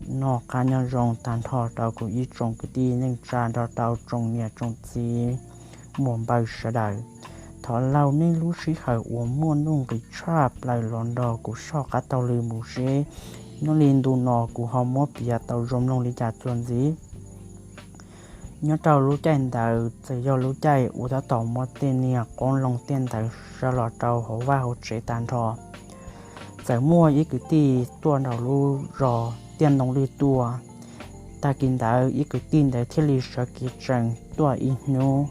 noj qab nyob zoo tag nrho rau kuv ib tsoom kwv tij neej tsa nrog rau tsoom niam tsoom txiv muam npawg sawv daws. Thov laug nej lub sij hawm uas muaj nuj nqis tshaj plaws los nrog kuv soj qab taug lw mus seb nyob li ntu no kuv ho muab piav tau zoo mloog li cas txuas ntxiv. Nyob rau lub caij ntawd txawm yog lub caij uas tab tom muab tej niag qoob loo tej ntawd sawv los rau hauv vaj hauv tsev tag nrho. Txawm muaj ib kwv tij tuaj nraum lub zos tiaj ntoo lwj tuaj. Tag kis ntawd ib kwv tij ntawd thiaj li sawv kev tsees tuaj ib hnub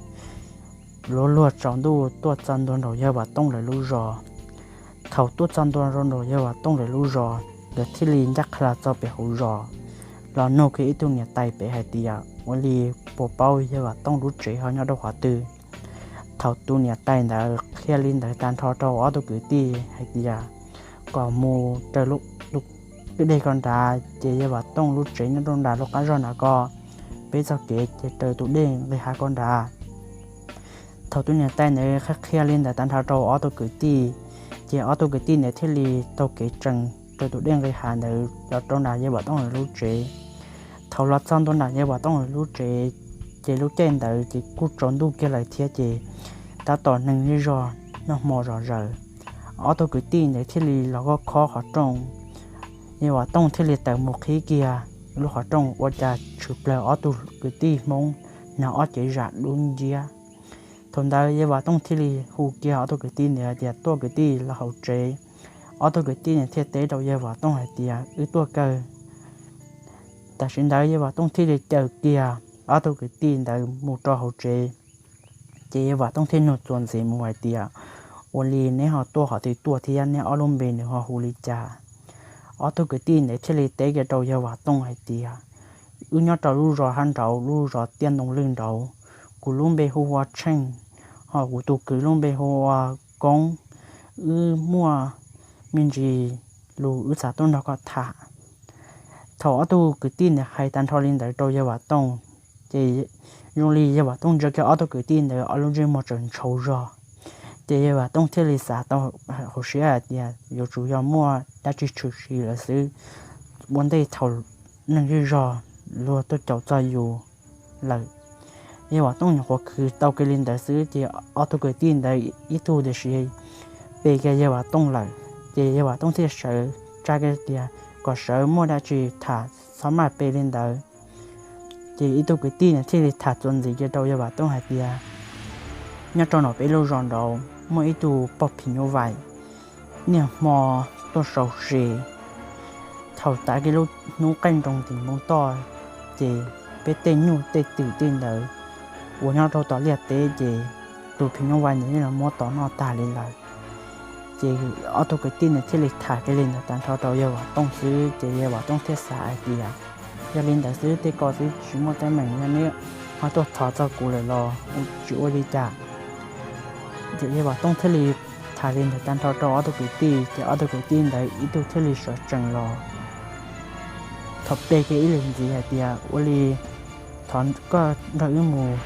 luag luag tsaus ntuj tuaj txog ntua nraum yawg Vam Tooj lawv lub zos. Thaum tuaj txog ntua rau nraum yawg Vam Tooj lawv lub zos, nkawd thiaj li ncaj qha los txog pem hauv zos, los nug kiag ib tug niam tais pem hais tias ua li puas paub yawg Vam Tooj lub tsev ho nyob rau qhov twg. Thaum tus niam tais ntawd qhia li ntawd tag nrho rau ob tug kwv tij hais tias kom mus raws lub dej ko nrad ces yawg Vam Tooj lub tsev nyob rau nram lub qab zog nrad ko, peb txoj kev ces raws tus dej nqis hav ko nrad. Thaum tus niam tais ntawd qhia li ntawd tag nrho rau ob tug kwv tij, ces ob tug kwv tij ntawd thiaj li taug kev tsees raws tus dej nqis hav ntawd los rau nram yawg Vam Tooj lawv lub tsev. Thaum los txog ntua nram yawg Vam Tooj lawv lub tsev, ces lub caij ntawd ces kuj tsaus ntuj kiag lawm thiab ces tab tom neeg zej zog noj hmo zom zaws. Ob tug kwv tij ntawd thiaj li los khob khob qhov rooj, yawg Vam Tooj thiaj li tawm mus qhib kiag lub qhov rooj ua cas tshwm plaws ob tug kwv tij Hmoob nag ob cev zam dub nciab. Thaum ntawd yawg Vam Tooj thiaj li hu kiag ob tug kwv tij ntawd tias tuaj kwv tij los hauv tsev. Ob tug kwv tij ntawd thiaj teb rau yawg Vam Tooj hais tias wb tuaj kawg. Tam sim ntawd yawg Vam Tooj thiaj li caw kiag ob tug kwv tij ntawd mus rau hauv tsev. Ces yawg Vam Tooj thiaj nug txuas ntxiv mus hais tias ua li neb ho tuaj qhov twg tuaj thiab neb ob lub npe nws ho hu li cas? Ob tug kwv tij ntawd thiaj li teb kiag rau yawg Vam Tooj hais tias wb nyob rau lub zos hab nraud lub zos tiaj ntoo lwj nraud, kuv lub npe hu ua Tsheej, ho kuv tus kwv lub npe hu ua Koob, wb muaj me ntsis lus wb xav tuaj nrog koj tham. Thaum ob tug kwv tij ntawd hais tag nrho li ntawd rau yawg Vam Tooj, ces zoo li yawg Vam Tooj ntsia kiag ob tug kwv tij ntawd ob lub ntsej muag tseem ntshauv zog. Ces yawg Vam Tooj thiaj li xav tau hauv siab hais tias yuav tsum yog muaj dab tsi tshwm sim lawm xwb, ua ntej thaum neeg zej zog luag tuaj caum txog yus lawm. Yawg Vam Tooj nyuam qhuav khwv tau kiag li ntawd xwb ces ob tug kwv tij ntawd ib tug tiam sis pe kiag yawg Vam Tooj lawm. Ces yawg Vam Tooj thiaj sawv tsa kiag tias kom sawv muaj dab tsi tham txhob maj pe li ntawd. Ces ib tug kwv tij ntawd thiaj li tham txuas ntxiv kiag rau yawg Vam Tooj hais tias nyob rau nram peb lub zos nraud muaj ib tug pog phim nyuj vais niaj hmo tuaj sau se. Thaum tav kiag lub hnub qaij nroos tim npoo toj, ces peb tej nyuj tej twm tej ntawd uas nyob rau tom liaj teb ces tus phim nyuj vais ntawd yeej los muab tom noj tag li lawm. Ces ob tug kwv tij ntawd thiaj li tham kiag li ntawd tag nrho rau yawg Vam Tooj xwb ces yawg Vam Tooj thiaj xav hais tias yog li ntawd xwb tej ko xwb tsis muaj teeb meem, yog neb ho tuaj thov txog kuv lawm los tsis ua li cas. Ces yawg Vam Tooj thiaj li tham li ntawd tag nrho rau ob tug kwv tij ces ob tug kwv tij ntawd ib tug thiaj li sawv tsees los. Thaum pe kiag ib lwm ntxiv hais tias ua li thov koj nrog wb mus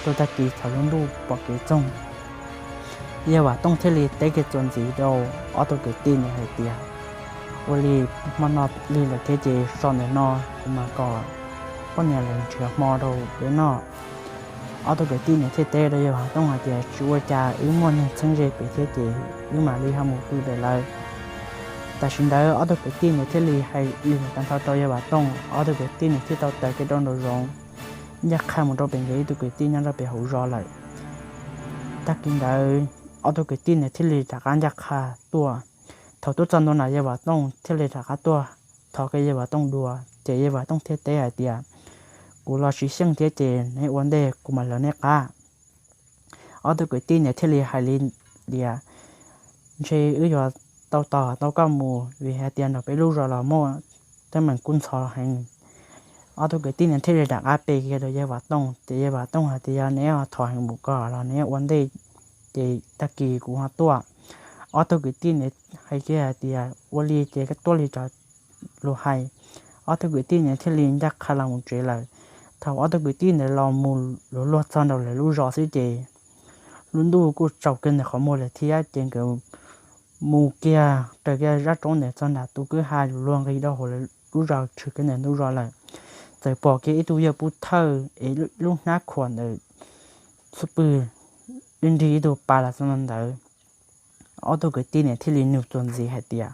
rau tag kis thaum lub ntuj pom kev txoog. Yawg Vam Tooj thiaj li teb kiag txuas ntxiv rau ob tug kwv tij ntawd hais tias ua li hmo no lig lawm thiab ces so ntawm no kuv mam kom poj niam lawv nrhiav hmo rau peb noj. Ob tug kwv tij ntawd thiaj teb rau yawg Vam Tooj hais tias tsis ua cas, wb muaj neeg txheeb ze pem thiab ces wb mam li ho mus pw pem lawv. Tam sim ntawd ob tug kwv tij ntawd thiaj li hais li ntawd tag nrho rau yawg Vam Tooj, ob tug kwv tij ntawd thiaj tau tawm kiag rau nraum zoov ncaj qha mus rau pem nkawd ib tug kwv tij nyob rau pem hauv zos lawm. Tag kis ntawd ob tug kwv tij ntawd thiaj li rov qab ncaj qha tuaj. Thaum tuaj txog ntua nram yawg Vam Tooj thiaj li rov qab tuaj thov kiag yawg Vam Tooj dua, ces yawg Vam Tooj thiaj teb hais tias kuv los tsis xyeej thiab ces neb ua ntej kuv mam lawv neb qab. Ob tug kwv tij ntawd thiaj li hais li tias ntshe wb yuav tau tos tau koj mus vim hais tias nram peb lub zos los muaj teeb meem kub ntxhov heev. Ob tug kwv tij ntawd thiaj li rov qab pe kiag rau yawg Vam Tooj ces yawg Vam Tooj hais tias yog neb thov heev mus ko los neb ua ntej, ces tag kis kuv ho tuaj. Ob tug kwv tij ntawd hais kiag hais tias ua li ces tuaj li cov lus hais. Ob tug kwv tij ntawd thiaj li ncaj qha los mus tsev lawm. Thaum ob tug kwv tij ntawd los mus luag luag txog nraum lawv lub zos xwb ces lub ntuj kuj tsaus kiag ntawm qhov muag lawm thiab ces nkawd mus kiag raws kiag zaj roob ntawd txog nram tus kwj ha luag nqis rau hauv lub zos tshwm kiag ntawm ntug zos lawm. Txawm pom kiag ib tug yawg pub thawj es lub hnab khuam ntawm xub pwg nrig ib tug pas los txog ntawd. Ob tug kwv tij ntawd thiaj li nug txuas ntxiv hais tias,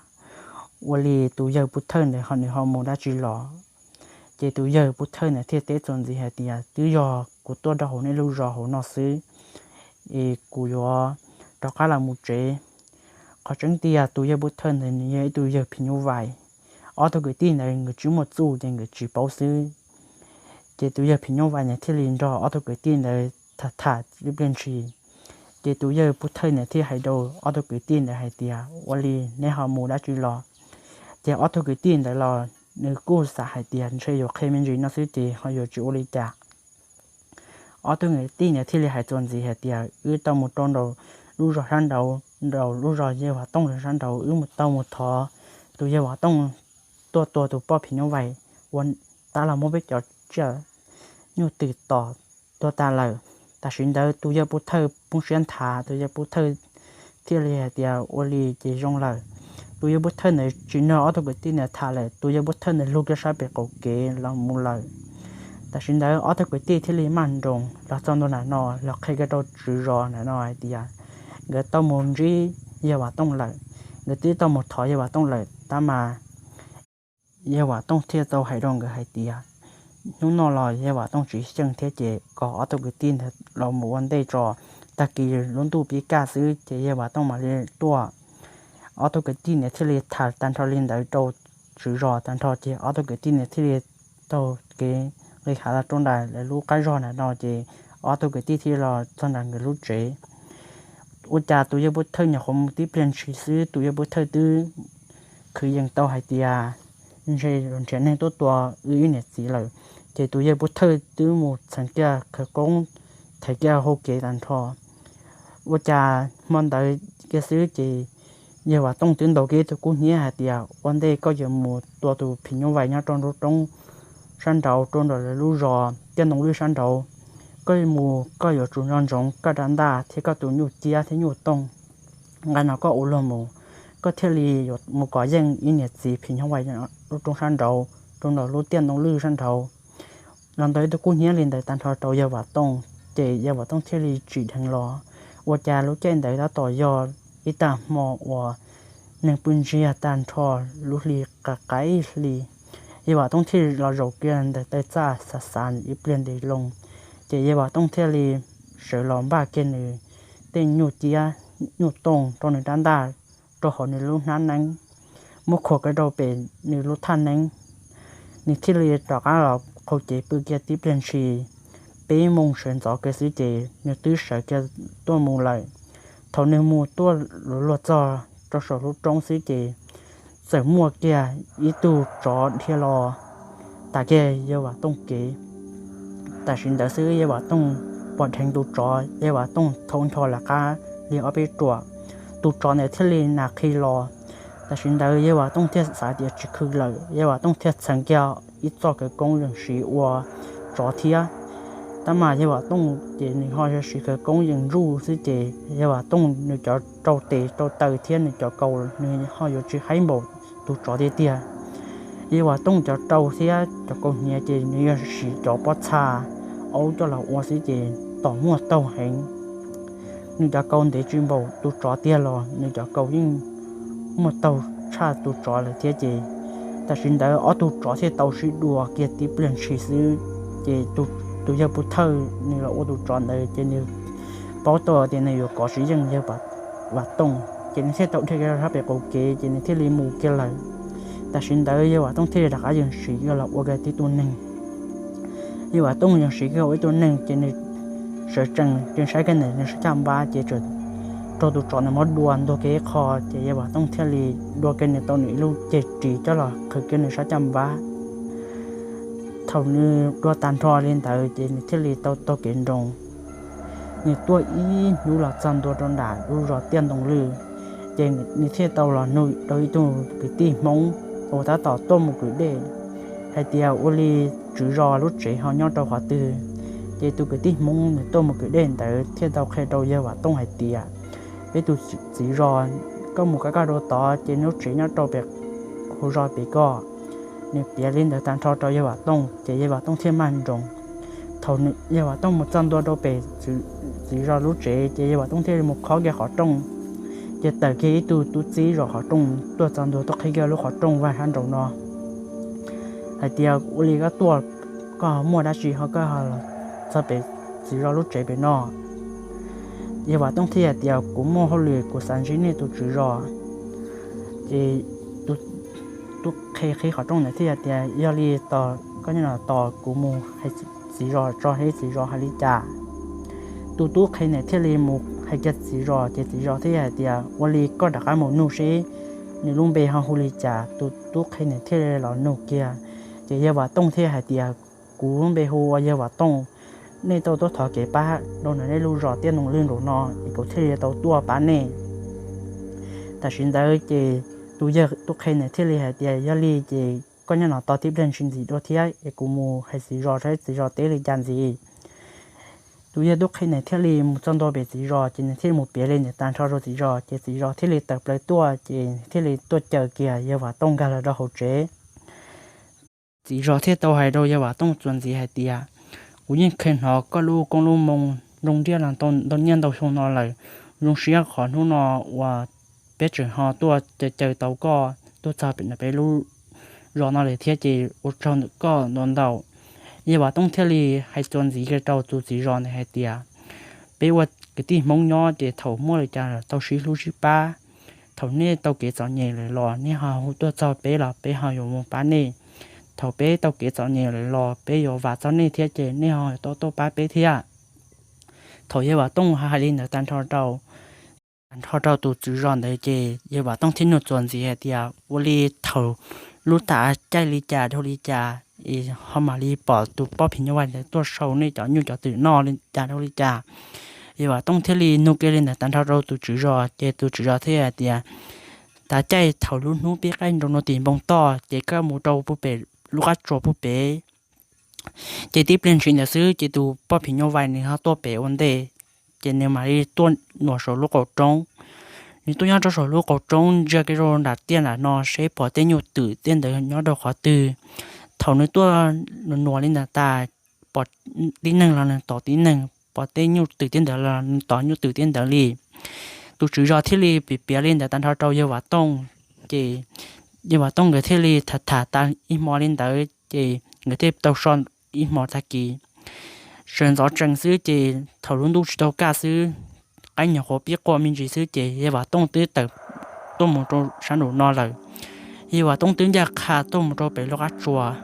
ua li tus yawg pub thawj ntawd ho nws ho mus dab tsi los? Ces tus yawg pub thawj ntawd thiaj teb txuas ntxiv hais tias, twb yog kuv tuaj rau hauv nej lub zos hauv no xwb, es kuv yuav rov qab los mus tsev. Qhov tseeb tiag tus yawg pub thawj ntawd nws yog ib tug yawg phim nyuj vais. Ob tug kwv tij ntawd nkawd tsis muaj txuj ces nkawd tsis paub xwb. Ces tus yawg phim nyuj vais ntawd thiaj li nrog ob tug kwv tij ntawd tham tham ib pliag ntshis. Ces tus yawg pub thawj ntawd thiaj hais rau ob tug kwv tij ntawd hais tias, ua li neb ho mus dab tsi los? Ces ob tug kwv tij ntawd los nws kuj xav hais tias ntshe yuav qhia me ntsis no xwb ces ho yuav tsis ua li cas. Ob tug kwv tij ntawd thiaj li hais txuas ntxiv hais tias, wb tau mus rau nraum lub zos sab nraud, nraum lub zos yawg Vam Tooj sab nraud, wb mus tau mus thov tus yawg Vam Tooj tuaj tua tus poj phim nyuj vais uas tab los muab peb cov tsiaj nyuj twm tom tuag tas lawm. Tam sim ntawd tus yawg pub thawj poob siab nthav, tus yawg pub thawj thiaj li hais tias, ua li ces zoo lawm. Tus yawg pub thawj ntawd tsis nrog ob tug kwv tij ntawd tham lawm, tus yawg pub thawj ntawd lug kiag sab pem qaum kev los mus lawm. Tam sim ntawd ob tug kwv tij thiaj li maj nroos los txog ntua nram no los qhia kiag rau tswv zos nram no hais tias, nkawd tau mus ntsib yawg Vam Tooj lawm, nkawd twb tau mus thov yawg Vam Tooj lawm, tab mas yawg Vam Tooj thiaj tau hais rau nkawd hais tias, hnub no los yawg Vam Tooj tsis xyeej thiab ces kom ob tug kwv tij ntawd los mus ua ntej tso, tag kis lub ntuj pib kaj xwb ces yawg Vam Tooj mam li tuaj. Ob tug kwv tij ntawd thiaj li tham tag nrho li ntawd rau tswv zos tag nrho ces ob tug kwv tij ntawd thiaj li taug kev nqis hav los rau nram lawv lub qab zog nram no ces ob tug kwv tij thiaj los txog nram nkawd lub tsev. Ua cas tus yawg pub thawj nyuam qhuav mus tib pliag ntshis xwb tus yawg pub thawj twb khwv yees tau hais tias, ntshe nrhiav neeg tuaj tua wb ib niam txiv lawm. Ces tus yawg pub thawj twb mus txheev kiag khawv koob, thev kiag hau kev tag nrho. Ua cas hmo ntawd kiag xwb ces yawg Vam Tooj twb ntaus kiag ib tug kub hnyiab hais tias, ua ntej koj yuav mus tua tus phim nyuj vais nyob rau nraum roob sab nraud rau nraum lawv lub zos tiaj ntoo lwj sab nraud, koj mus koj yuav tsum nco ntsoov koj rab ntaj thiab koj tus nyuj ciab thiab nyuj tooj. Nqa no koj ua luag mus, koj thiaj li yuav mus kov yeej ib niam txiv phim nyuj vais lub roob sab nraud rau nraum lub tiaj ntoo lwj sab nraud. Los ntaus ib tug kub hnyiab li ntawd tag nrho rau yawg Vam Tooj ces yawg Vam Tooj thiaj li tsim dheev los. Ua cas lub caij ntawd tab tom yog ib tag hmo uas neeg pw ntsiag tag nrho, lub hli qaim qaim hli. Yawg Vam Tooj thiaj los zaum kiag ntawm taw txaj xav xav ib pliag ntev loo, ces yawg Vam Tooj thiaj li sawv los npaj kiag nws tej nyuj ciab nyuj tooj rau nws rab ntaj, rau hauv nws lub hnab neeb, muab khuam kiag rau pem nws lub thaj neeb. Nws thiaj li rov qab los qaug cev pw kiag tib pliag ntshis, peb moos sawv ntxov kiag xwb ces nws twb sawv kiag tuaj mus lawm. Thaum nws mus tuaj luag luag txog rau saum lub roob xwb ces txawm muaj kiag ib tug tsov dhia los tas kiag yawg Vam Tooj kev. Tam sim ntawd xwb yawg Vam Tooj pom dheev tus tsov, yawg Vam Tooj thau ncho lawv qab li ob peb ruam, tus tsov ntawd thiaj li nas qhi los. Tam sim ntawd yawg Vam Tooj thiaj xav tias tsis khw lawm, yawg Vam Tooj thiaj txheev kiag ib txoj khawv koob yees siv ua tsov thiab. Tab mas yawg Vam Tooj ces nws ho yog siv khawv koob yees ntsuj xwb ces yawg Vam Tooj nws cov rau tes rau taw thiab nws cov kaus nws ho yuav tsis haib npaum tus tsov tiag tiag. Yawg Vam Tooj cov rau thiab cov kaus hniav ces nws yog siv cov pob txha aub coj los ua xwb ces tom muaj taug heev. Nws cov kaus ntev tsis npaum tus tsov tiag los nws cov kaus yeej muaj taug tshaj tus tsov lawm thiab ces tam sim ntawd ob tug tsov thiaj tau sib dua kiag tib pliag ntshis xwb. Ces tus yawg pub thawj nws los ua tus tsov ntawd ces nws paub tau tias nws yuav kov tsis yeej yawg Vam Tooj ces nws thiaj tau dhia kiag sab pem qaum kev ces nws thiaj li mus kiag lawm. Tam sim ntawd yawg Vam Tooj thiaj li rov qab yees siv kiag los ua kiag tib tug neeg. Yawg Vam Tooj yees siv kiag ua ib tug neeg ces nws sawv tsees ces saib kiag ntawm nws sab caj npab ces txawm raug tus tsov ntawd muab dua ntuag kiag ib qho ces yawg Vam Tooj thiaj li dua kiag nws tau nws ib lub ceg ris coj los qhwv kiag nws sab caj npab. Thaum nws dua tag nrho li ntawd ces nws thiaj li tau taug kev nroos. Nws tuaj ib hnub los txog ntua rau nram lub zos tiaj ntoo lwj, ces nws thiaj tau los nug rau ib tug kwv tij Hmoob uas tab tom tuaj mus kwv dej hais tias ua li tswv zos lub tsev ho nyob rau qhov twg. Ces tus kwv tij Hmoob nws tuaj mus kwv dej ntawd thiaj tau qhia rau yawg Vam Tooj hais tias, peb tus txiv zos, koj mus kaj kaj rau tod ces nws lub tsev nyob rau pem hauv zos pem ko. nws piav li ntawd tag nrho rau yawg Vam Tooj ces yawg Vam Tooj thiaj maj nroos. Thaum yawg Vam Tooj mus txog ntua rau pem txiv zos lub tsev ces yawg Vam Tooj thiaj li mus khob kiag qhov rooj, ces tawm kiag ib tug tub txib zov qhov rooj tuaj txog ntua tuaj qhib kiag lub qhov rooj vag sab nraud no hais tias, Ua li koj tuaj, koj muaj dab tsi ho koj los txog pem txiv zos lub tsev pem no? Yawg Vam Tooj thiaj hais tias, Kuv muaj hauj lwm, kuv xav ntsib nej tus tswv zos. Ces tus tub qhe qhib qhov rooj ntawd thiaj hais tias, Yog li tos koj nyob no tos kuv mus hais txiv zos tso seb txiv zos hais li cas. Tus tub qhe ntawd thiaj li mus hais kiag txiv zos ces txiv zos thiaj hais tias, Ua li koj rov qab mus nug seb nws lub npe ho hu li cas. Tus tub qhe ntawd thiaj li los nug kiag, ces yawg Vam Tooj thiaj hais tias, Kuv lub npe hu ua yawg Vam Tooj. Nej tau tuaj thov kev pab rau ntawm nej lub zos Tiaj Noog Lwj nraum no es kuv thiaj li tau tuaj pab nej. Tam sim ntawd ces tus yawg tub qhe ntawd thiaj li hais tias, Yog li ces koj nyob no tos tib pliag ntshis ntxiv dua thiab es kuv mus hais txiv zos saib txiv zos teb li cas ntxiv. Tus yawg tub qhe ntawd thiaj li mus txog ntua pem txiv zos ces nws thiaj li mus piav li ntawd tag nrho rau txiv zos ces txiv zos thiaj li tawm plaws tuaj ces thiaj li tuaj caw kiag yawg Vam Tooj nkag los rau hauv tsev. Txiv zos thiaj tau hais rau yawg Vam Tooj txuas ntxiv hais tias, Kuv yeej kheev hnov koj lub koob lub moo zoo nriab los ntau niaj ntau xyoo no lawm. Zoo siab qhov hnub no uas peb tseem ho tuaj caw tau koj tuaj txog pem no peb lub zos no lawm thiab ces ua tsaug ntawm koj ntau ntau. Yawg Vam Tooj thiaj li hais txuas ntxiv kiag rau tus txiv zos ntawd hais tias, Peb ua kwv tij Hmoob nyob ces thaum muaj li cas tau sib hlub sib pab. Thaum nej tau kev txom nyem lawm los nej ho hu tuaj txog peb los peb ho yuav mus pab nej. Thaum peb tau kev txom nyem lawm los peb yuav vam txog nej thiab ces nej ho tuaj pab peb thiab. Thaum yawg Vam Tooj hais li ntawd tag nrho rau, tag nrho rau tus tswv zos ntawd ces yawg Vam Tooj thiaj nug txuas ntxiv hais tias, Ua li thaum lub thav caij li cas dhau li cas es ho mam li pom tus poj phim nyuj vais ntawd tuaj sau nej cov nyuj cov twm noj li cas dhau li cas? Yawg Vam Tooj thiaj li nug kiag li ntawd tag nrho rau tus tswv zos ces tus tswv zos thiaj hais tias, Thav caij thaum lub hnub pib qaij nroo no tim npoo toj ces koj mus rau puag pem lub qab tsuas puag pem. Ces tib pliag ntshis ntawd xwb ces tus poj phim nyuj vais nws ho tuaj pem ua ntej, ces nws mam li tuaj nyob saum lub qab roob. Nws tuaj nyob rau saum lub qab roob ntsia kiag rau nram tiaj nram no seb pom tej nyuj twm tej ntawd nyob rau qhov twg. Thaum nws tuaj nyob li ntawd tas, pom tib neeg los nws tos tib neeg, pom tej nyuj twm tej ntawd los nws tos nyuj twm tej ntawd li. Tus tswv zos thiaj li piav piav li ntawd tag nrho rau yawg Vam Tooj, ces yawg Vam Tooj nkawd thiaj li tham tham tas ib hmo li ntawd ces nkawd thiaj tau so ib hmo tag kis. Sawv ntxov tsees xwb ces thaum lub ntuj tsis tau kaj xwb, qaib nyuam qhuav pib qua me ntsis xwb ces yawg Vam Tooj twb tawm tuaj mus rau sab nraum no lawm. Yawg Vam Tooj twb ncaj qha tuaj mus rau pem lub qab tsuas.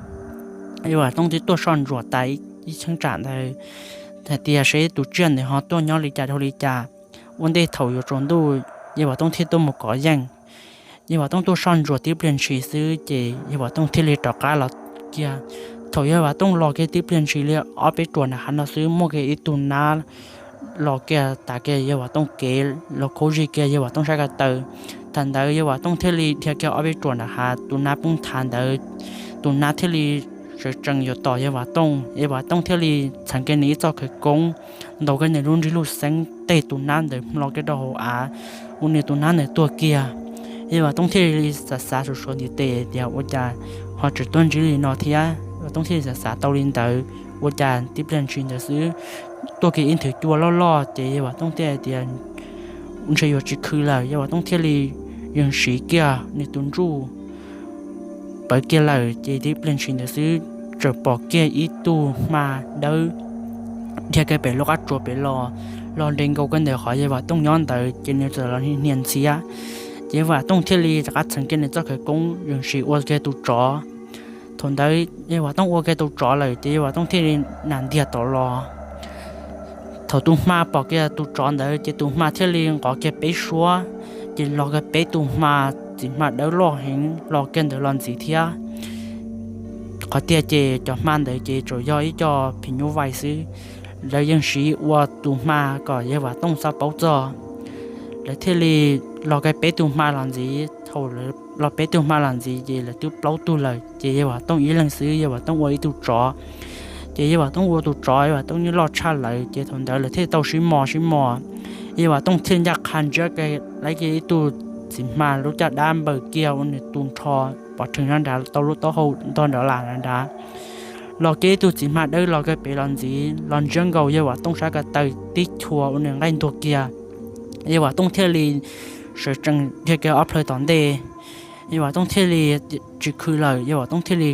Yawg Vam Tooj twb tuaj soj ntsuam tas ib cheeb tsam ntawd hais tias seb tus tsiaj ntawd ho tuaj nyob li cas dhau li cas. Ua ntej thaum yuav tsaus ntuj, yawg Vam Tooj thiaj tuaj mus kov yeej. Yawg Vam Tooj tuaj soj ntsuam tib pliag ntshis xwb ces yawg Vam Tooj thiaj li rov qab los kiag. Thaum yawg Vam Tooj los kiag tib pliag ntshis li ob peb ruam nram hav no xwb muaj kiag ib tug nab los kiag tav kiag yawg Vam Tooj kev los khuv zig kiag yawg Vam Tooj sab ko taw. Thaum ntawd yawg Vam Tooj thiaj li dhia kiag ob peb ruam nram hav, tus nab poob thav ntawd, tus nab thiaj li sawv tsees yuav tom yawg Vam Tooj. Yawg Vam Tooj thiaj li txheev kiag nws ib txoj khawv koob, ntaus kiag nws lub nrig lub xeeb tej tus nab ntawd hlo kiag rau hauv av, ua nws tus nab ntawd tuag kiag. Yawg Vam Tooj thiaj li xav xav suav suav ntiv tes tias ua cas ho tseem tuaj ntsib li no thiab. Vam Tooj thiaj li xav xav tau li ntawd, ua cas tib pliag ntshis ntawd xwb tuaj kiag ib nthwv cua loj loj ces yawg Vam Tooj thiaj hais tias ntshe yuav tsis khw lawm. Yawg Vam Tooj thiaj li yeej siv kiag nws tus ntsuj pawv kiag lawm ces tib pliag ntshis ntawd xwb txawm pom kiag ib tug hma dawb dhia kiag pem lub qab tsuas pem los, los nres nkaus kiag ntawm qhov yawg Vam Tooj nyob ntawd ces nws txawm los hnia ntxhiab. Ces yawg Vam Tooj thiaj li rov qab txheev kiag nws txoj khawv koob yeej siv ua kiag tus tsov. Thaum ntawd yawg Vam Tooj ua kiag tus tsov lawm ces yawg Vam Tooj thiaj li nam ntiag tom los. Thaum tus hma pom kiag tus tsov ntawd ces tus hma thiaj li nqov kiag peb suab, ces los kiag peb tus hma, txiv hma dawb loj heev los kiag ntawd los ntxiv thiab. Qhov tiag ces cov hma ntawd ces tsuas yog ib co phim nyuj vais xwb, lawv yeej siv ua tus hma kom yawg Vam Tooj txhob paub txog. Lawv thiaj li los kiag peb tug hma los ntxiv. Thaum lawv los peb tug hma los ntxiv ces lawv twb plaub tug lawm ces yawg Vam Tooj ib leeg xwb, yawg Vam Tooj ua ib tug tsov. Ces yawg Vam Tooj ua tus tsov, yawg Vam Tooj yeej loj tshaj lawv ces thaum ntawd lawv thiaj tau sib mos sib mos. Yawg Vam Tooj thiaj ncaj qha ntsiab kiag ib tug txiv hma lub caj dab npaws kiag ua nws tu nrho pov rhees nrad tau lub taub hau ntog nrad las nrad. Los kiag ib tug txiv hma dawb los kiag pem los ntxiv los ntsiab nkaus Yawg Vam Tooj sab ko taw tib chua ua nws nqaij ntuag kiag. Yawg Vam Tooj thiaj li sawv tsees kiag kiag ob plhaw tom ntej. Yawg Vam Tooj thiaj li tsis khwv lawm, Yawg Vam Tooj thiaj li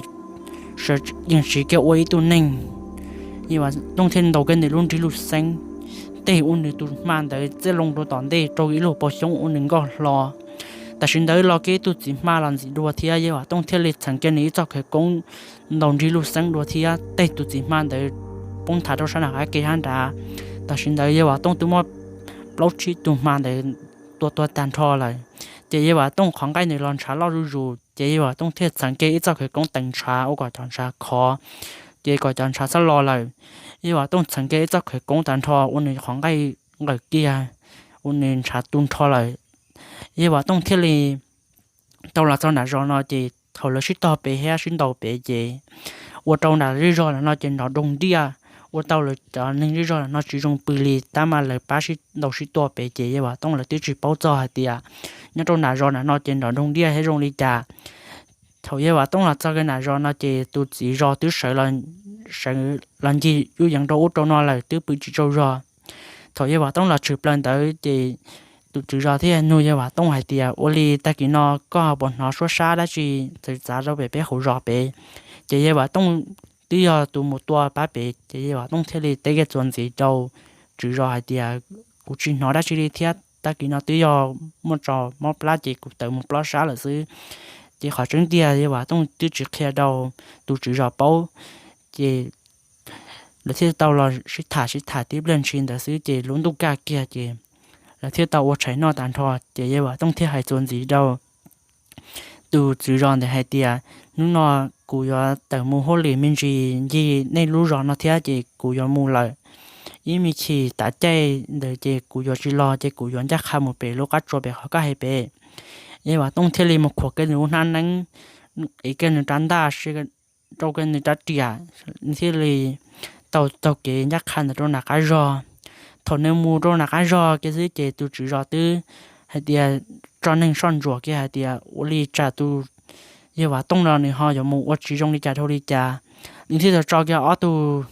sawv yees siv kiag ua ib tug neeg. Yawg Vam Tooj thiaj ntaus kiag nws lub nrig lub xeeb, teg ua nws tus hma ntawd txij loo rau tom ntej rau ib lub pob xyoob ua nws nkoj hlo. Tam sim ntawd los kiag ib tug txiv hma los ntxiv dua thiab, Yawg Vam Tooj thiaj li txheev kiag nws ib txoj khawv koob ntaus nrig lub xeeb dua thiab teg tus txiv hma ntawd poob nthav rau sab nram qab ke sab nrad. Tam sim ntawd Yawg Vam Tooj twb muab plaub tsib tug hma ntawd tua tuag tag nrho lawm. Ces Yawg Vam Tooj qhov nqaij nws los ntshav loj zuj zus, ces Yawg Vam Tooj thiaj txheev kiag ib txoj khawv koob teev ntshav ua kom cov ntshav khov, ces kom cov ntshav txhob los lawm. Yawg Vam Tooj txheev kiag ib txoj khawv koob tag nrho ua nws qhov nqaij nqawm kiag, ua nws ntshav tu nrho lawm. Yawg Vam Tooj thiaj li tau los txog nram zos no ces thaum lawv sib tog pem thiab sib ntaus pem ces ua rau nram zej zog lawm no ces nrov doog diaj, ua tau lawv cov neeg zej zog lawm no tsis zoo pw li tab mas lawv pab sib ntaus sib tua pem ces Yawg Vam Tooj lawv twb tsis paub txog hais tias nyob rau nram zos nram no ces nrov doog diaj thiab zoo li cas. Thaum Yawg Vam Tooj los txog kiag nram zos no ces tus txiv zos twb sawv, sawv los ncig yuj yees rau ub rau no lawm twb pw tsis tsaug zog. Thaum Yawg Vam Tooj los tshwm plaws ntawd ces tus tswv zos thiaj nug Yawg Vam Tooj hais tias, ua li tag kis no koj puas hnov suab sab dab tsi txawv txav rau pem peb hauv zos pem? Ces Yawg Vam Tooj twb yog tus mus tua pab pem ces Yawg Vam Tooj thiaj li teb kiag txuas ntxiv rau tswv zos hais tias, kuv tsis hnov dab tsi li thiab, tag kis no twb yog muaj tso mob plab ces kuv tawm mus plob sab lawm xwb. Ces qhov tseeb tiag Yawg Vam Tooj twb tsis qhia rau tus tswv zos paub. Ces lawv thiaj tau los sib tham sib tham tib pliag ntshis ntawd xwb ces lub ntuj kaj kiag ces lawv thiaj tau ua tshais noj tag nrho ces Yawg Vam Tooj thiaj hais txuas ntxiv rau tus tswv zos ntawd hais tias, hnub no kuv yuav tawm mus hauj lwm me ntsis ncig nej lub zos no thiab ces kuv yuav mus lawm. Ib me chim tav caij ntawd ces kuv yuav tsis los ces kuv yuav ncaj qha mus pem lub qab tsua pem qhov koj hais pem. Yawg Vam Tooj thiaj li mus khuam kiag nws lub hnab neeb, ev kiag nws rab ntaj, rau kiag nws rab riam, nws thiaj li tau taug kev ncaj qha ntawd rau nram qab zog. Thaum nws mus rau nram qab zog kiag xwb ces tus tswv zos twb hais tias, tso neeg soj ntsuam kiag hais tias, ua li cas tus Yawg Vam Tooj no nws ho yuav mus ua tsis zoo li cas dhau li cas? Nws thiaj tau tso kiag ob tug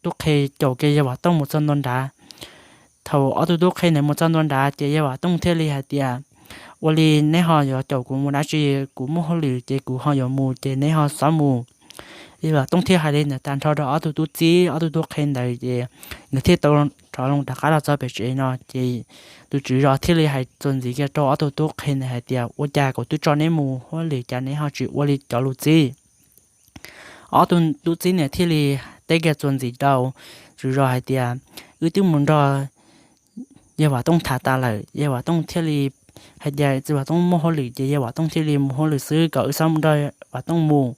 tub qhe caum kiag Yawg Vam Tooj mus txog ntua nrad. Thaum ob tug tub qhe ntawd mus txog ntua nrad ces Yawg Vam Tooj thiaj li hais tias, ua li neb ho yuav caum kuv mus dab tsi? Kuv muaj hauj lwm ces kuv ho yuav mus ces neb ho txhob mus. Yawg Vam Tooj thiaj hais li ntawd tag nrho rau ob tug tub txib ob tug tub qhe ntawd ces nkawd thiaj tau rov loo rov qab los txog pem tsev no ces tus tswv zos thiaj li hais txuas ntxiv kiag rau ob tug tub qhe ntawd hais tias, ua cas kuv twb tso neb mus hauj lwm cas neb ho tsis ua li cov lus txib? Ob tug tub txib ntawd thiaj li teb kiag txuas ntxiv rau tswv zos hais tias, wb twb mus nrog Yawg Vam Tooj tham tas lawm, Yawg Vam Tooj thiaj li hais tias txiv Vam Tooj muaj hauj lwm ces Yawg Vam Tooj thiaj li mus hauj lwm xwb, kom wb txhob mus nrog Vam Tooj mus.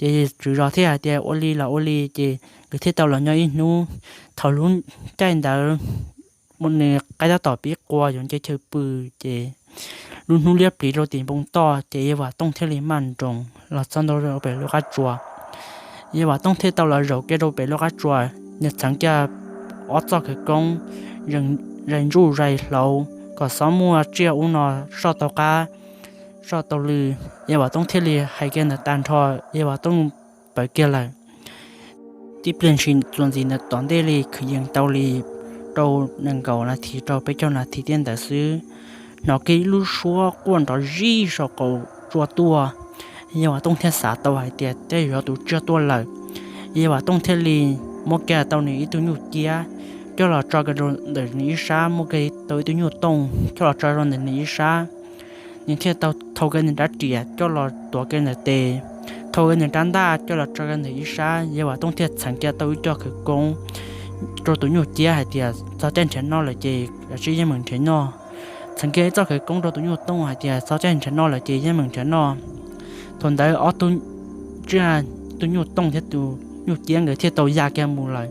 Ces tswv zos thiaj hais tias ua li los ua li, ces nkawd thiaj tau los nyob ib hnub. Thaum lub caij ntawd nws qaib tab tom pib qua yuav nce chaw pw, ces lub hnub liab pliv rau tim npoo toj, ces Yawg Vam Tooj thiaj li maj nroos los txog ntua rau pem lub qab tsua. Yawg Vam Tooj thiaj tau los zaum kiag rau pem lub qab tsua, nws txheev kiag ob txoj khawv koob, zais ntsuj zais hlau, kom txhob muaj tsiaj ub no soj tau qab soj tau lw. Yawg Vam Tooj thiaj li hais kiag ntawd tag nrho, Yawg Vam Tooj pawv kiag lawm. Tib pliag ntshis txuas ntxiv ntawd tom ntej li kwv yees tau li rau nees nkaum nas this rau peb caug nas this tiaj ntawd xwb, hnov kiag ib lub suab quaj nrov zig saum qaum tsua tuaj. Yawg Vam Tooj thiaj xav tau hais tias tej zaum yog tus tsiaj tuaj lawm. Yawg Vam Tooj thiaj li muab kiag tau nws ib tug nyuj ciab coj los tso kiag rau ntawm nws ib sab, muab kiag tau ib tug nyuj tooj coj los tso rau ntawm nws ib sab. Nws thiaj tau thau kiag nws rab riam coj los tuav kiag ntawm tes, thau kiag nws rab ntaj coj los tso kiag ntawm ib sab. Yawg Vam Tooj thiaj txheev kiag tau ib co khawv koob rau tus nyuj ciab hais tias txog caij nrhiav noj lawm ces kav tsij yeej meem nrhiav noj. Txheev kiag ib txoj khawv koob rau tus nyuj tooj hais tias txog caij nrhiav noj lawm ces yeej meem nrhiav noj. Thaum ntawd ob tug tsiaj, tus nyuj tooj thiab tus nyuj ciab nkawd thiaj tau ya kiag mus lawm.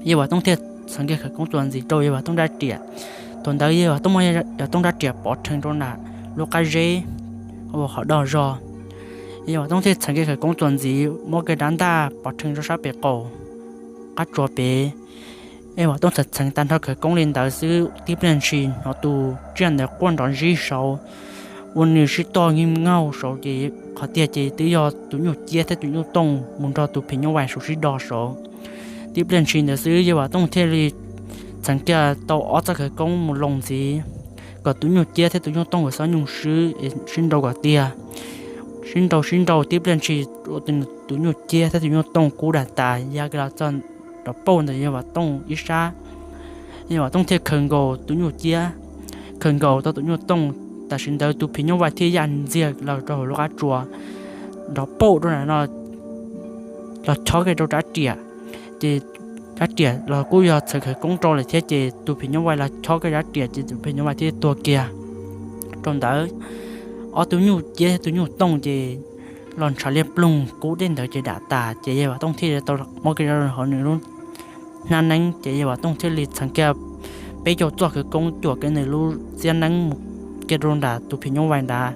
Yawg Vam Tooj thiaj txheev kiag khawv koob txuas ntxiv rau Yawg Vam Tooj rab riam. Thaum ntawd Yawg Vam Tooj muab Yawg Vam Tooj rab riam pov rhees rau nram lub qab zeb uas qhov dog zog. Yawg Vam Tooj thiaj txheev kiag khawv koob txuas ntxiv muab kiag rab ntaj pov rhees rau sab pem qaum qab tsua pem. Yawg Vam Tooj txheev txheev tag nrho khawv koob li ntawd xwb, tib pliag ntshis hnov tus tsiaj ntawd quaj nrov zig saud, ua nws sib tog nkeeg nkaug saud ces qhov tiag ces twb yog tus nyuj ciab thiab tus nyuj tooj mus nrog tus phim nyuj vais saud sib do saud. Tib pliag ntshis ntawd xwb Yawg Vam Tooj thiaj li txheev kiag tau ob txoj khawv koob mus loos ntxiv kom tus nyuj ciab thiab tus nyuj tooj nkawd xob nyuj swb sib nrau kom tiag. Sib nrau sib nrau tib pliag ntshis ua tus nyuj ciab thiab tus nyuj tooj kub dam tas ya kiag los txog rov pauj ntawm Yawg Vam Tooj ib sab. Yawg Vam Tooj thiaj khaws nkaus tus nyuj ciab, khaws nkaus tau tus nyuj tooj. Tam sim ntawd tus phim nyuj vais thiaj ya ntxiag los rau hauv lub qab tsua, rov pauj rau nram no los chob kiag rau rab riam. Ces rab riam los kuj yog txhawv khawv koob rau lawm thiab ces tus phim nyuj vais los chob kiag rab riam ces tus phim nyuj vais thiaj tuag kiag rau ntawd. Ob tug nyuj ciab thiab tus nyuj tooj ces los ntshav liag ploog kub dej ntawd ces dam tas ces Yawg Vam Tooj thiaj li tau muab kiag rau hauv nws lub hnab neeb ces Yawg Vam Tooj thiaj li txheev kiag peb caug txoj khawv koob cuam kiag nws lub txiab neeb mus kiag rau nram tus phim nyuj vais ntawd.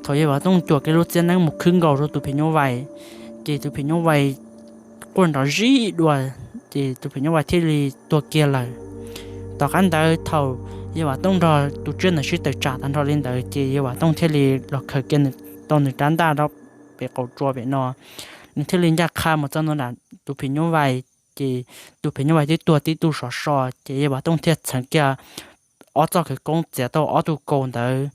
Thaum Yawg Vam Tooj cuam kiag lub txiab neeb mus khwb nkaus rau tus phim nyuj vais, ces tus phim nyuj vais quaj nrov zib dua, ces tus phim nyuj vais thiaj li tuag kiag lawm. Tom qab ntawd thaum Yawg Vam Tooj nrog tus tsiaj ntawd sib tawm tsam tag nrho li ntawd ces Yawg Vam Tooj thiaj li los khaws kiag tau nws rab ntaj rau pem qaum tsua pem no, nws thiaj li ncaj qha mus txog nram tus phim nyuj vais, ces tus phim nyuj vais twb tuag tib tug sov so, ces Yawg Vam Tooj thiaj txheev kiag ob txoj khawv koob txiav tau ob tug kaus ntawd,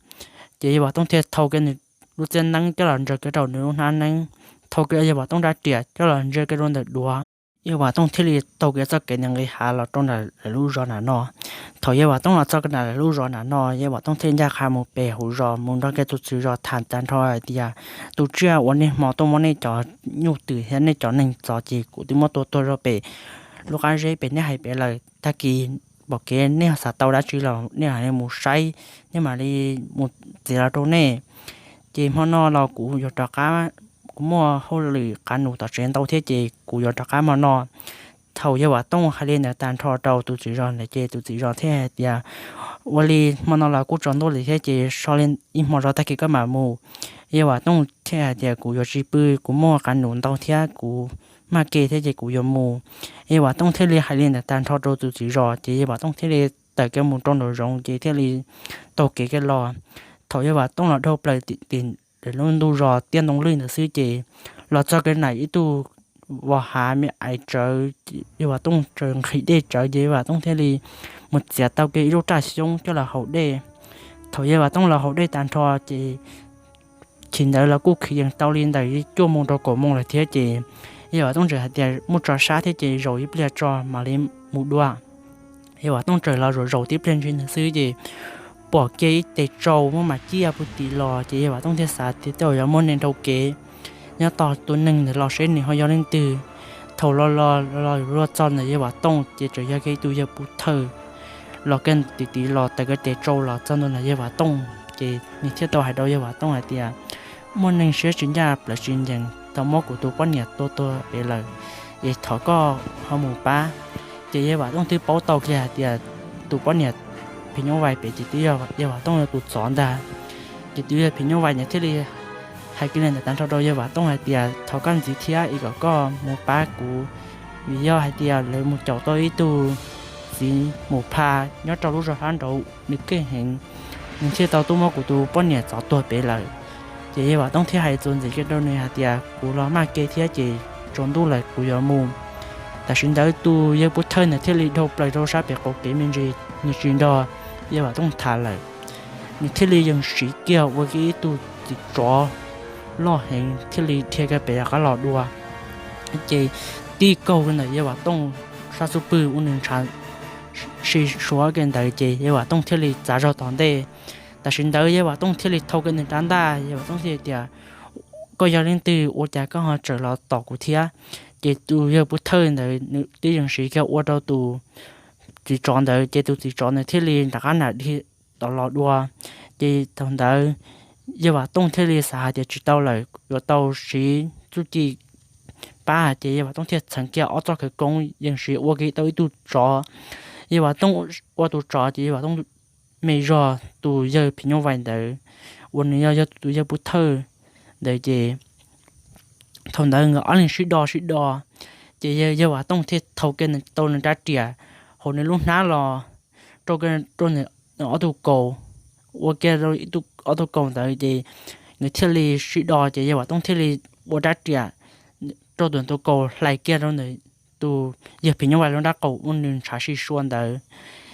ces Yawg Vam Tooj thiaj thau kiag nws lub txiab neeb coj los ntsaws kiag rau nws lub hnab neeb, thau kiag Yawg Vam Tooj rab riam coj los ntsaws kiag rau ntawm duav. Yawg Vam Tooj thiaj li taug kiag txoj kev nqis hav los rau nram lawv lub zos nram no. Thaum Yawg Vam Tooj los txog nram lawv lub zos nram no, Yawg Vam Tooj thiaj ncaj qha mus pem hauv zos mus nrog kiag tus tswv zos tham tag nrho hais tias, tus tsiaj uas niaj hmo tuaj muab nej cov nyuj twm thiab nej cov neeg txov ces kuv twb muab tua tuag rau pem lub qab zeb pem nej hais pem lawm. Tag kis pom kev nej xav tau dab tsi los nej mam li mus saib, nej mam li mus txiav los rau nej. Ces hmo no los kuv yuav rov qab, kuv muaj hauj lwm qav num tom tsev ntau thiab ces kuv yuav rov qab hmo no. Thaum Yawg Vam Tooj hais li ntawd tag nrho rau tus tswv zos ntawd ces tus tswv zos thiaj hais tias, ua li hmo no los kuj tsaus ntuj lawm thiab ces so li ib hmo zog tag kis koj mam mus. Yawg Vam Tooj thiaj hais tias, kuv yuav tsis pw, kuv muaj qav num ntau thiab kuv maj ke thiab ces kuv yuav mus. Yawg Vam Tooj thiaj li hais li ntawd tag nrho rau tus tswv zos ces Yawg Vam Tooj thiaj li tawm kiag mus rau nraum zoov ces thiaj li taug kev kiag los. Thaum Yawg Vam Tooj los dhau plaws tim lub ntu zos tiaj ntoo lwj ntawd xwb ces los txog kiag nram ib tug vos hav me ais tsawv, Yawg Vam Tooj tsaws nqhis dej tsawv ces Yawg Vam Tooj thiaj li mus txiav tau kiag ib lub raj xyoob coj los haus dej. Thaum Yawg Vam Tooj los haus dej tag nrho ces chim ntawd los kuj kwv yees tau li ntawm cuaj moo rau kaum moo lawm thiab ces Yawg Vam Tooj txawm hais tias, muaj tso sab thiab ces zaum ib pliag tso mam li mus dua. Yawg Vam Tooj txawm los zaum zaum tib pliag ntshis ntawd xwb ces pom kiag ib tes tsau muaj mas ciaj puag tim los ces Yawg Vam Tooj thiaj xav tias tej zaum yuav muaj neeg dhau kev nyob tos tus neeg ntawd los seb nws ho yog leej twg. Thaum los los los yuav luag txog ntawm Yawg Vam Tooj ces txawm yog kiag ib tug yawg pub thawj los kiag tim tim los taws kiag tes tsau los txog ntua ntawm Yawg Vam Tooj ces nws thiaj tau hais rau Yawg Vam Tooj hais tias, muaj neeg siab tsis ncaj plawv tsis ncees tau muab kuv tus poj niam tua tuag pem lawm, es thov koj ho mus pab. Ces Yawg Vam Tooj twb paub tau kiag hais tias tus poj niam phim nyuj vais pem ces twb yog Yawg Vam Tooj yog tus txov ntag. Ces tus yawg phim nyuj vais ntawd thiaj li hais kiag li ntawd tag nrho rau Yawg Vam Tooj hais tias, thov koj ntxiv thiab es kom koj mus pab kuv, vim yog hais tias lawv mus caum tau ib tug txiv mus pha nyob rau lub zos hlab nraud nws keej heev, nws thiaj tau tuaj muab kuv tus poj niam txov tuag pem lawm. Ces Yawg Vam Tooj thiaj hais txuas ntxiv kiag rau nws hais tias, kuv los maj ke thiab ces tsaus ntuj lawm kuv yuav mus. Tam sim ntawd tus yawg pub thawj ntawd thiaj li dhau plaws rau sab pem qaum kev me ntsis, nws tsis nrog Yawg Vam Tooj tham lawm. Nws thiaj li yeej siv kiag ua kiag ib tug txiv tsov loj heev thiaj li dhia kiag pem rov qab los dua. Ces tib kaug ntawm Yawg Vam Tooj sab xub pwg ua nws ntshav si suav kiag ntawd ces Yawg Vam Tooj thiaj li txav zog tom ntej. Tam sim ntawd Yawg Vam Tooj thiaj li thau kiag nws rab ntaj, Yawg Vam Tooj thiaj tias, koj yog leej twg ua cas koj ho tseem los tom kuv thiab? Ces tus yawg pub thawj ntawd nws twb yeej siv kiag ua rau tus txiv tsov ntawd ces tus txiv tsov ntawd thiaj li rov qab nam dhia tom los dua. Ces thaum ntawd Yawg Vam Tooj thiaj li xav hais tias tsis tau lawm, yuav tau siv txuj ci pab, ces Yawg Vam Tooj thiaj txheev kiag ob txoj khawv koob yeej siv ua kiag tau ib tug tsov. Yawg Vam Tooj ua tus tsov ces Yawg Vam Tooj me zog tus yawg phim nyuj vais ntawd uas nws yog yog tus yawg pub thawj ntawd ces thaum ntawd nkawd ob leeg sib do sib do, ces Yawg Vam Tooj thiaj thau kiag tau nws rab riam hauv nws lub hnab los rau kiag rau nws ob tug kaus, ua kiag rau ib tug ob tug kaus ntawd ces nws thiaj li sib do, ces yawg Vam Tooj thiaj li ua rab riam rau tus tus kaus hlais kiag rau ntawm tus yawg phim nyuj vais lub nrab qaum ua nws ntshav sib sua ntawd.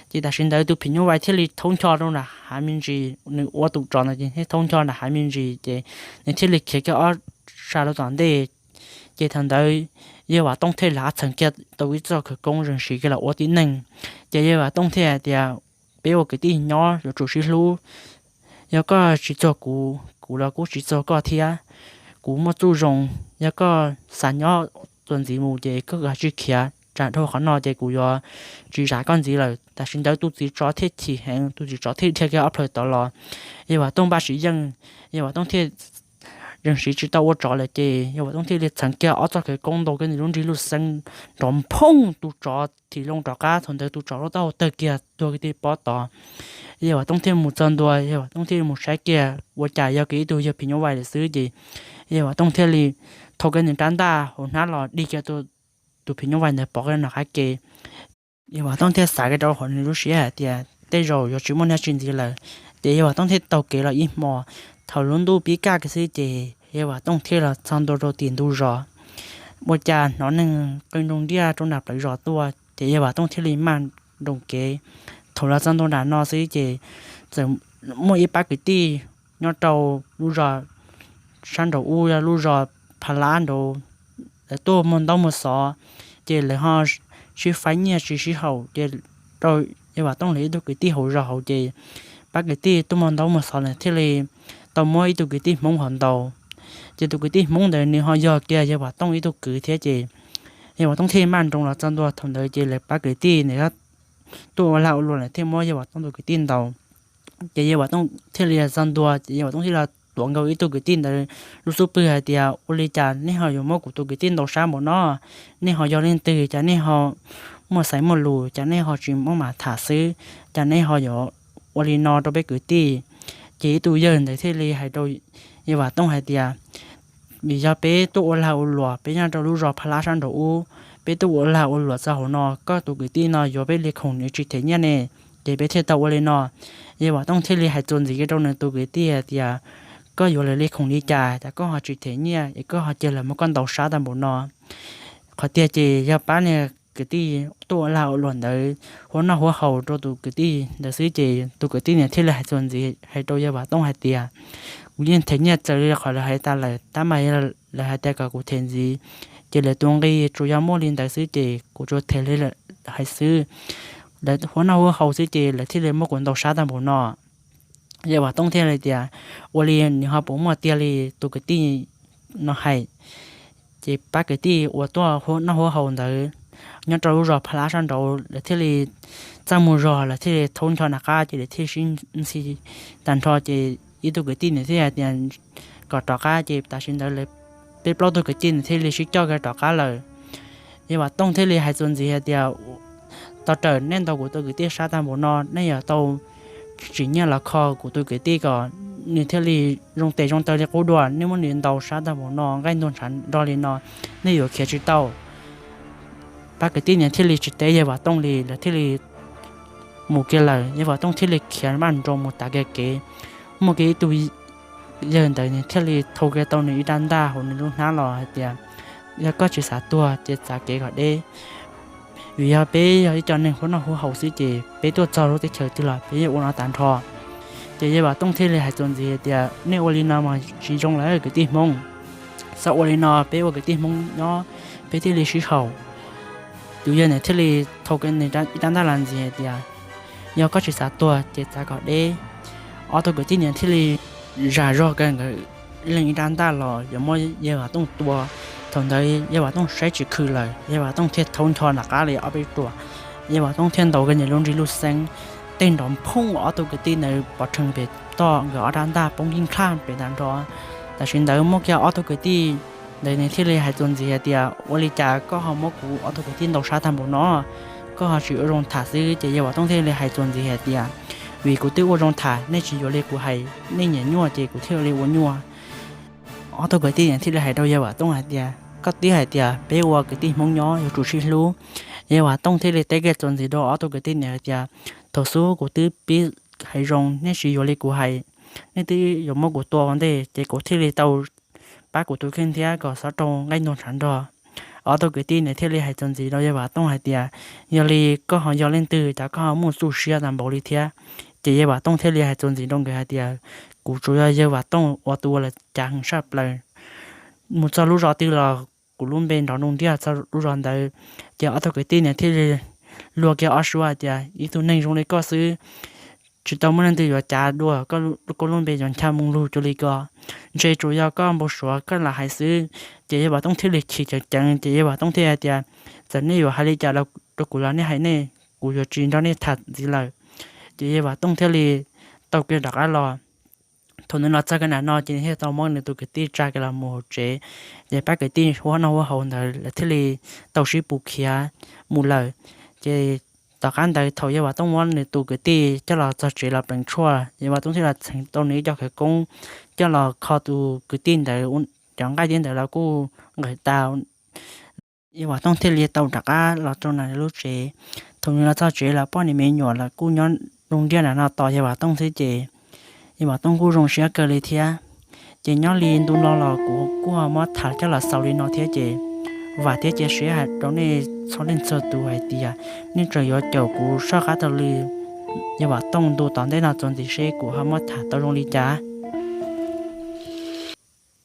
Ces tam sim ntawd tus phim nyuj vais thiaj li thaub ncho rau nram hav me ntsis, nws ua tus tsov ntawd ces thiaj thaub ncho nram hav me ntsis, ces nws thiaj li khiav kiag ob sab rau tom ntej. Ces thaum ntawd yawg Vam Tooj thiaj li txheev kiag tau ib txoj khawv koob zees siv kiag los ua tib neeg. Ces yawg Vam Tooj thiaj hais tias, peb ua kwv tij nyob yuav tsum sib hlub. Yog koj tsis txuag kuv, kuv los kuj tsis txuag koj thiab. Kuv muaj txuj zoo, yog koj xav nyob txuas ntxiv mus ces koj kav tsij khiav, tsam dhau qhov no ces kuv yuav tsis zam koj ntxiv lawm. Tam sim ntawd tus txiv tsov thiaj chim heev, tus txiv tsov thiaj dhia kiag ob plhaws tod los. Yawg Vam Tooj npaj siv yeej, yawg Vam Tooj thiaj zees siv tsis tau ua tsov lawm ces yawg Vam Tooj thiaj li txheev kiag ob txoj khawv koob ntaus kiag nws lub nrig lub xeeb nrov nphooj, tus tsov thim loo rov qab. Thaum ntawd tus tsov lub taub hau tawg kiag tuag kiag tim pob tod. Yawg Vam Tooj thiaj mus txog ntua, yawg Vam Tooj thiaj li mus saib kiag ua cas yog kiag ib tug yawg phim nyuj vais lawm xwb ces yawg Vam Tooj thiaj li thau kiag nws rab ntaj hauv hnab los dig kiag tus phim nyuj vais ntawd pov kiag nram qab ke. Yawg Vam Tooj thiaj xav kiag rau hauv nws lub siab hais tias tej zaum yuav tsis muaj dab tsi ntxiv lawm. Ces yawg Vam Tooj thiaj taug kev los ib hmo. Thaum lub ntuj pib kaj kiag xwb ces yawg Vam Tooj thiaj los txog ntua rau tim ntug zos. Ua cas hnov neeg qw nroo nriaj rau nram plawv zos tuaj ces yawg Vam Tooj thiaj li maj nroos kev. Thaum los txog ntua nram no xwb ces txawm muaj ib pab kwv tij nyob rau lub zos sab nraud ub, yog lub zos Pha Lab nraud, lawv tuaj muag ntaub muag xov, ces lawv ho sib faib nyiaj tsis sib haum, ces rau yawg Vam Tooj lawv ib tug kwv tij hauv zos hauv ces pab kwv tij tuaj muag ntaub muag xov lawm thiaj li tau muab ib tug kwv tij Hmoob hauv ntaus. Ces tus kwv tij Hmoob ntawd nws ho yog kiag yawg Vam Tooj ib tug kwv thiab ces yawg Vam Tooj thiaj maj nroos los txog ntua. Thaum ntawd ces lawv pab kwv tij nws tuaj ua lag ua luam lawm thiaj muab yawg Vam Tooj tus kwv tij ntaus. Ces yawg Vam Tooj thiaj li txog ntua ces yawg Vam Tooj thiaj li tuav nkaus ib tug kwv tij ntawd lub xub pwg hais tias, ua li cas nej ho yuav muab kuv tus kwv tij ntaus sab npaum no? Nej ho yog leej twg? Cas nej ho muaj xaiv muaj lus? Cas nej ho tsis muaj mam tham xwb? Cas nej ho yuav ua li no rau peb kwv tij? Ces ib tug yawg ntawd thiaj li hais rau yawg Vam Tooj hais tias, vim yog peb tuaj ua lag ua luam, peb nyob rau lub zos Pha Lab sab nraud ub, peb tuaj ua lag ua luam txog hauv no, koj tus kwv tij no yuav peb li khoom nws tsis them nyiaj ne, ces peb thiaj tau ua li no. Yawg Vam Tooj thiaj li hais txuas ntxiv rau nws tus kwv tij hais tias, koj yuav lawv li khoom li cas, cas koj ho tsis them nyiaj es koj ho cia lawv muab koj ntaus sab tag npaum no? Qhov tiag ces yog pab niag kwv tij tuaj ua lag ua luam ntawd huab noj huab haus rau tus kwv tij ntawd xwb ces tus kwv tij ntawd thiaj li hais txuas ntxiv hais rau yawg Vam Tooj hais tias, kuv yeej them nyiaj txawv li qhov lawv hais tas lawm, tab mas lawv hais tias kom kuv them ntxiv, ces lawv tus nqi tsuas yog muaj li ntawd xwb ces kuv tsuas them li lawv hais xwb. Lawv huab noj huab haus xwb ces lawv thiaj li muab kuv ntaus sab tag npaum no. Yawg Vam Tooj thiaj li tias, ua li nws ho puas muaj tiag li tus kwv tij no hais? Ces pab kwv tij uas tuaj huab noj huab haus ntawd nyob rau lub zos Pha Lab sab nraud lawv thiaj li txaj muag zog, lawv thiaj li thaub ncho nram qab ces lawv thiaj sib ntxhi tag nrho ces ib tug kwv tij nws thiaj hais tias kom rov qab ces tam sim ntawd lawv peb plaub tug kwv tij nws thiaj li sib coj kiag rov qab lawm. Yawg Vam Tooj thiaj li hais txuas ntxiv hais tias, tau raws nej ntaus kuv tus kwv tij sab tag npaum no, nej yuav tau tsim nyiaj los kho kuv tus kwv tij kom nws thiaj li zoo tes zoo taw li qub dua. Nej muab nws ntaus sab tag npaum no, nqaij ntuag ntshav nrog li no, nej yuav khiav tsis tau. Pab kwv tij nws thiaj li tsis teb yawg Vam Tooj li, lawv thiaj li mus kiag lawm. Yawg Vam Tooj thiaj li khiav maj nroos mus tav kiag kev, muaj kiag ib tug yawg ntawd nws thiaj li thau kiag tau nws ib rab ntaj hauv nws lub hnab los hais tias, yog koj tsis xav tuag ces txav kev kom deb, vim yog peb yog ib co neeg huab noj huab haus xwb ces peb tuaj txog lub teb chaws twg los peb yeej ua no tag nrho. Ces yawg Vam Tooj thiaj li hais txuas ntxiv hais tias, nej ua li no mas tsis zoo lawm kwv tij Hmoob, txhob ua li no, peb ua kwv tij Hmoob nyob peb thiaj li sib haum. Tus yawg ntawd thiaj li thau kiag nws ib rab ntaj los ntxiv hais tias, yog koj tsis xav tuag ces txav kom deb. Ob tug kwv tij nws thiaj li zam zog kiag nkawd leej ib rab ntaj los yuav muab yawg Vam Tooj tua. Thaum ntawd yawg Vam Tooj saib tsis khw lawm, yawg Vam Tooj thiaj thaub ncho nram qab li ob peb ruam. Yawg Vam Tooj thiaj ntaus kiag nws lub nrig lub xeeb, tej nrov nphooj, ob tug kwv tij ntawd pov rhees pem toj, nkawd ob rab ntaj poob nkij nkaj pem tag nrho. Tam sim ntawd muaj kiag ob tug kwv tij ntawd nws thiaj li hais txuas ntxiv hais tias, ua li cas koj ho muab kuv ob tug kwv tij ntaus sab tag npaum no? Koj ho tsis ua zoo tham xwb. Ces yawg Vam Tooj thiaj li hais txuas ntxiv hais tias, vim kuv twb ua zoo tham, nej tsis yuav li kuv hais, nej nyiam nyuaj ces kuv thiaj li ua nyuaj. Ob tug kwv tij thiaj li hais rau yawg Vam Tooj hais tias, koj twb hais tias peb ua kwv tij Hmoob nyob yuav tsum sib hlub. Yawg Vam Tooj thiaj li teb kiag txuas ntxiv rau ob tug kwv tij ntawd hais tias, thaum xub kuv twb pib hais zoo, nej tsis yuav li kuv hais, nej twb yuav muab kuv tua ua ntej ces kuv thiaj li tau pab kuv tus kheej thiab kom xov rau nqaij ntuag ntshav nrog. Ob tug kwv tij ntawd thiaj li hais txuas ntxiv rau yawg Vam Tooj hais tias, yog li koj ho yog leej twg cas koj ho muaj txuj siab tag npaum li thiab? Ces yawg Vam Tooj thiaj li hais txuas ntxiv rau nkawd hais tias, kuv tsuas yog yawg Vam Tooj uas tus ua lawv cav heev tshaj plaws, mus txog lub zos twg los kuv lub npe nrov nroo ntiag txog lub zos ntawd. Ces ob tug kwv tij ntawd thiaj li luag kiag ob suab hais tias, ib tug neeg zoo li koj xwb, tsis tau muaj leej twg yuav cav dua koj lub npe yuav ncha moo lug cuag li ko. Ntshe tsuas yog koj npau suav koj lam hais xwb. Ces yawg Vam Tooj thiaj li chim ceev ceev, ces yawg Vam Tooj thiaj hais tias, txawm nej yuav hais li cas rau kuv los nej hais nej, kuv yuav tsis nrog nej tham ntxiv lawm. Ces yawg Vam Tooj thiaj li tau kiag rov qab los. Thaum nws los txog kiag nram no ces nws thiaj tau muab nws tus kwv tij tsa kiag los mus hauv tsev, ces pab kwv tij hu ua noj ua haus ntawd lawv thiaj li tau sib pus khiav mus lawm. Ces tom qab ntawd thaum yawg Vam Tooj muab nws tus kwv tij coj los txog tsev los pleev tshuaj, yawg Vam Tooj thiaj los txheev tau nws ib co khawv koob coj los kho tus kwv tij ntawd, cov nqaij thiab ntawd los kuj nqawm tas. Yawg Vam Tooj thiaj li tau rov qab los rau nws lub tsev. Thaum nws los txog tsev los poj niam me nyuam los kuj nyob zoo ntiag nram no tos yawg Vam Tooj xwb ces yawg Vam Tooj kuj zoo siab kawg li thiab. Ces nyob li ntu no los kuv kuj ho muab tham coj los xaus li no thiab ces vam thiab cia siab hais rau nej txhua leej txhua tus hais tias nej tseem yuav caum kuv soj qab taug lw yawg Vam Tooj ntu tom ntej no txuas ntxiv seb kuv ho muab tham tau zoo li cas.